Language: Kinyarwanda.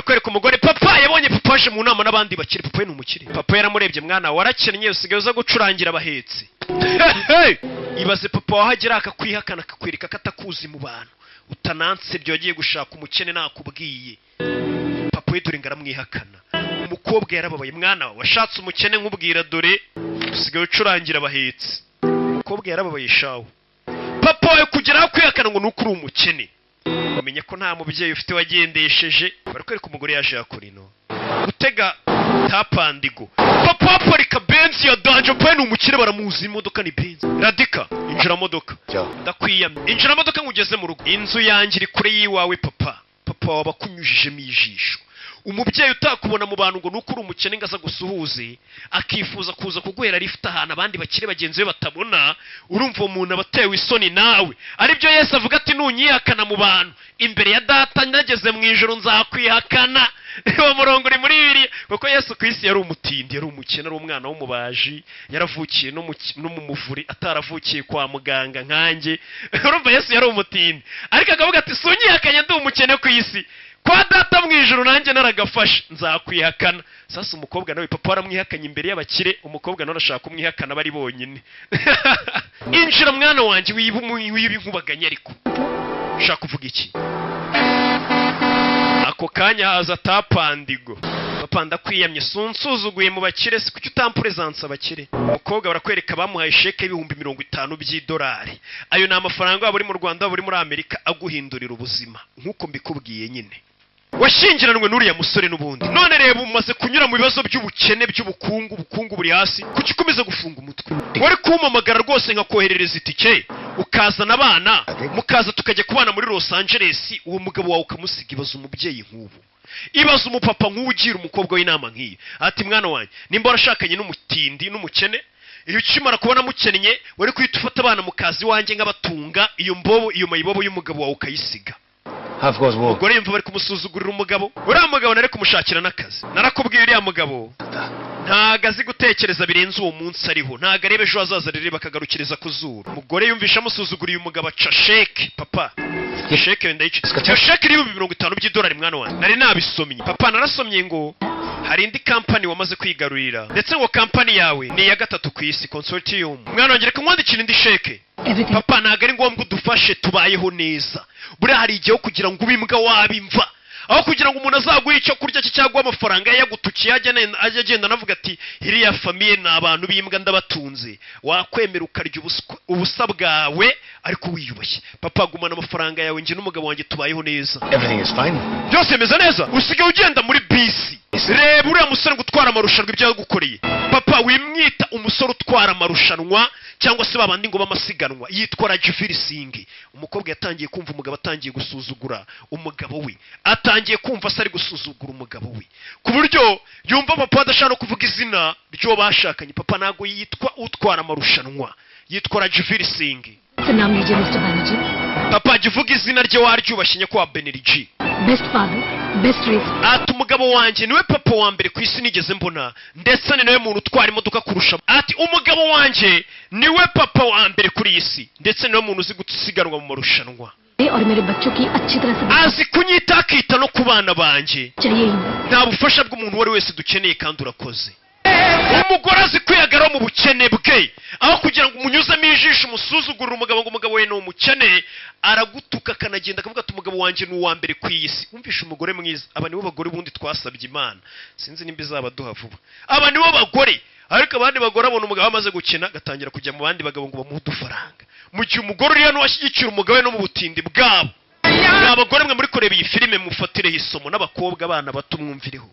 Barakwereka umugore, papa yabonye papa aje mu nama n'abandi bakire. Papa we ni umukire. Papa yaramurebye: "Mwana, warakennye, usigaye uza gucurangira abahetsi." Hey! Ibaze papa wahagera akakwihakana, akakwereka ko atakuzi mu bantu, utanansebye wagiye gushaka umukene. Nakubwiye, papa we dore ngo aramwihakana. Umukobwa yarababaye: "Mwana wawe, washatse umukene, nkubwira, dore usigaye ucurangira abahetsi." Umukobwa yarababaye shawo. Papa wawe kugeraho kwihakana ngo ni uko uri umukene, umenya ko nta mubyeyi ufite wagendesheje. Barakwereka umugore yaje yakora ino gutega tapandigo. Papa aparika Benz ya danger. Papa ni umukire, baramuzi, imodoka ni Benz. Radika, injira modoka, ndakwiyamye, injira modoka ngugeze mu rugo. Inzu yanjye iri kure y'iwawe. Papa, papa wawe akunyujijemo ijisho. Umubyeyi utakubona mu bantu ngo nuko uri umukene ngo aza gusuhuze, akifuza kuza kuguhera lift ahantu abandi bakire bagenzi be batabona, urumva uwo muntu aba atewe isoni nawe. Aribyo Yesu avuga ati: "Nunyihakana mu bantu, imbere ya Data nageze mu ijoro nzakwihakana." Uwo murongo uri muri Bibiliya, kuko Yesu ku isi yari umutindi, yari umukene, ari umwana w'umubaji, yaravukiye no mu muvuri, ataravukiye kwa muganga nkanjye. Urumva Yesu yari umutindi, ariko akavuga ati: "Sunyihakanye ndi umukene ku isi, kwa Data mu ijoro nanjye naragafashe nzakwihakana." Sasa umukobwa nawe, papa waramwihakanye imbere y'abakire, umukobwa nawe arashaka kumwihakana bari bonyine. Injira mwana wanjye, wiba inkubaganya. Ariko ushaka kuvuga iki? Ako kanya haza tapandigo. "Papa, ndakwiyamye, sunsuzuguye mu bakire, si kuki utamperezansa abakire?" Umukobwa barakwereka bamuhaye sheke y'ibihumbi 50 by'idolari. Ayo ni amafaranga, waba uri mu Rwanda, waba uri muri Amerika, aguhindurira ubuzima. Nk'uko mbikubwiye nyine, washyingiranwe n'uriya musore n'ubundi, none reba umaze kunyura mu bibazo by'ubukene, by'ubukungu, ubukungu buri hasi. Kuki ukomeza gufunga umutwe? Wari kumpamagara rwose nkakoherereza itike, ukazana abana, mukaza tukajya kubana muri Los Angeles, uwo mugabo wawe ukamusiga. Ibaza umubyeyi nk'ubu, ibaza umupapa nk'ubu ugira umukobwa w'inama nk'iyi, ati: "Mwana wanjye, nimba warashakanye n'umutindi n'umukene, iyo ukimara kubona mukennye wari guhita ufata abana mukazi iwanjye nk'abatunga, iyo mbobo, iyo mayibobo y'umugabo wawe ukayisiga." Half goes war. Umugore yumva bari kumusuzugurira umugabo. Uriya mugabo nari kumushakira n'akazi. Narakubwiye, uriya mugabo ntago azi gutekereza birenze uwo munsi ariho, ntago areba ejo hazaza, rero bakagarukiriza ku zuru. Umugore yumvisha amusuzuguriye umugabo, aca sheke. Papa, sheke wenda yica iyo sheke iri 50,000 by'idolari. "Mwana wanjye, nari nabisomye papa, narasomye ngo hari indi kampani wamaze kwigarurira, ndetse ngo kampani yawe ni iya gatatu ku isi, consortium. Mwana wanjye, reka nkwandikire indi sheke." Everything. "Papa, ntabwo ari ngombwa, udufashe tubayeho neza. Buriya hari igihe aho kugira ngo ube imbwa waba imva. Aho kugira ngo umuntu azaguhe icyo kurya cye cyangwa amafaranga ye yagutukiye, ajya agenda anavuga ati: 'Iriya famille ni abantu b'imbwa, ndabatunze,' wakwemera ukarya ubusa bwawe ariko wiyubashye. Papa, gumana amafaranga yawe, njye n'umugabo wanjye tubayeho neza." Everything is fine. "Byose bimeze neza, usigaye ugenda muri bisi. Reba uriya musore ngo utwara amarushanwa, ibyo yagukoreye. Papa, wimwita umusore utwara amarushanwa cyangwa se babandi ngo b'amasiganwa, yitwa Rajvir Singh." Umukobwa yatangiye kumva umugabo atangiye gusuzugura umugabo we, atangiye kumva se ari gusuzugura umugabo we, ku buryo yumva papa adashaka no kuvuga izina ry'uwo bashakanye. Papa ntabwo yitwa utwara amarushanwa, yitwa Rajvir Singh. से नाम लीजिए, mister Banerjee. Papa, jya uvuga izina rye waryubashye, nyakubahwa Banerjee. Best father, best racer. Ati: "Umugabo wanjye niwe papa wa mbere ku isi nigeze mbona, ndetse ni nawe muntu utwara imodoka kurusha." Ati: "Umugabo wanjye niwe papa wa mbere kuri iyi si, ndetse niwe muntu uzi gusiganwa mu marushanwa." और मेरे बच्चों की अच्छी तरह से Azi kunyita, akita no ku bana banjye. चाहिए ही नहीं। Nta bufasha bw'umuntu uwo ari wese dukeneye, kandi urakoze. Umugore azi kwiyagaraho mu bukene bwe. Aho kugira ngo umunyuzemo ijisho, umusuzugurire umugabo ngo umugabo we ni umukene, aragutuka akanagenda akavuga ati: "Umugabo wanjye ni uwa mbere ku iyi si." Wumvishe umugore mwiza? Aba nibo bagore ubundi twasabye Imana, sinzi nimba izabaduha vuba. Aba nibo bagore. Ariko abandi bagore, abona umugabo amaze gukena, agatangira kujya mu bandi bagabo ngo bamuhe udufaranga, mu gihe umugore uri hano washyigikira umugabo we no mu butindi bwabo. Ni abagore mwe muri kureba iyi filime, mufatireho isomo, n'abakobwa, abana bato, mwumvireho.